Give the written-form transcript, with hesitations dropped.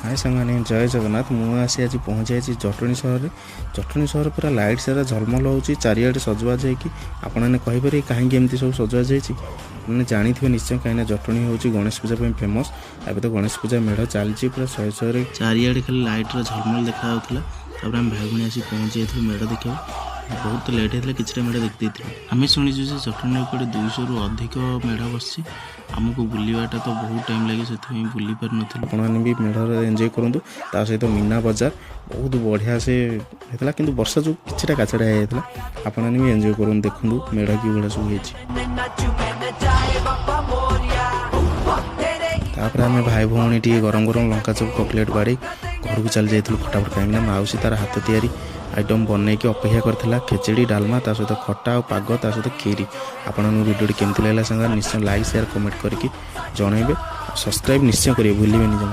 ହାଏ ସାଙ୍ଗମାନେ, ଜୟ ଜଗନ୍ନାଥ। ମୁଁ ଆସି ଆଜି ପହଞ୍ଚି ଯାଇଛି ଜଟଣୀ ସହରରେ। ଜଟଣୀ ସହର ପୁରା ଲାଇଟ୍ ସାରା ଝଲମଲ ହେଉଛି, ଚାରିଆଡ଼େ ସଜବାଜ ହେଇକି। ଆପଣମାନେ କହିପାରିବେ କାହିଁକି ଏମିତି ସବୁ ସଜବାଜ ହେଇଛି? ମାନେ ଜାଣିଥିବେ ନିଶ୍ଚୟ, କାହିଁକିନା ଜଟଣୀ ହେଉଛି ଗଣେଶ ପୂଜା ପାଇଁ ଫେମସ୍। ଏବେ ତ ଗଣେଶ ପୂଜା ମେଢ଼ ଚାଲିଛି ପୁରା ଶହେ ଶହେରେ। ଚାରିଆଡ଼େ ଖାଲି ଲାଇଟ୍ର ଝଲମଲ ଦେଖାଯାଉଥିଲା। ତାପରେ ଆମେ ଭାଇ ଭଉଣୀ ଆସି ପହଞ୍ଚି ଯାଇଥିଲୁ ମେଢ଼ ଦେଖିବାକୁ। ବହୁତ ଲେଟ୍ ହେଇଥିଲା, କିଛିଟା ମେଢ଼ ଦେଖିଦେଇଥିଲୁ। ଆମେ ଶୁଣିଛୁ ଯେ ଜଟଣୀରେ କୁଆଡ଼େ 200ରୁ ଅଧିକ ମେଢ଼ ବସିଛି। ଆମକୁ ବୁଲିବାଟା ତ ବହୁତ ଟାଇମ୍ ଲାଗେ, ସେଥିପାଇଁ ବୁଲି ପାରିନଥିଲୁ। ଆପଣମାନେ ବି ମେଢ଼ରେ ଏନ୍ଜୟ କରନ୍ତୁ। ତା ସହିତ ମୀନା ବଜାର ବହୁତ ବଢ଼ିଆ ସେ ହେଇଥିଲା, କିନ୍ତୁ ବର୍ଷା ଯୋଗୁଁ କିଛିଟା କାଚଡ଼ା ହେଇଯାଇଥିଲା। ଆପଣମାନେ ବି ଏନ୍ଜୟ କରନ୍ତୁ, ଦେଖନ୍ତୁ ମେଢ଼ କିଭଳିଆ ସବୁ ହେଇଛି। ତାପରେ ଆମେ ଭାଇ ଭଉଣୀ ଟିକେ ଗରମ ଗରମ ଲଙ୍କା ଚପ, କଟଲେଟ୍ ବାଡ଼ି ଘରକୁ ଚାଲି ଯାଇଥିଲୁ ଫଟାଫଟ, କାହିଁକିନା ମାଉସୀ ତାର ହାତ ତିଆରି ଆଇଟମ୍ ବନେଇକି ଅପେକ୍ଷା କରିଥିଲା। ଖେଚେଡ଼ି, ଡାଲମା, ତା ସହିତ ଖଟା ଆଉ ପାଗ, ତା ସହିତ କ୍ଷୀରି। ଆପଣଙ୍କୁ ଭିଡ଼ିଓଟି କେମିତି ଲାଗିଲା ସାଙ୍ଗ, ନିଶ୍ଚୟ ଲାଇକ୍, ସେୟାର, କମେଣ୍ଟ କରିକି ଜଣାଇବେ। ଆଉ ସବସ୍କ୍ରାଇବ୍ ନିଶ୍ଚୟ କରିବେ, ଭୁଲିବେନି ଜମା।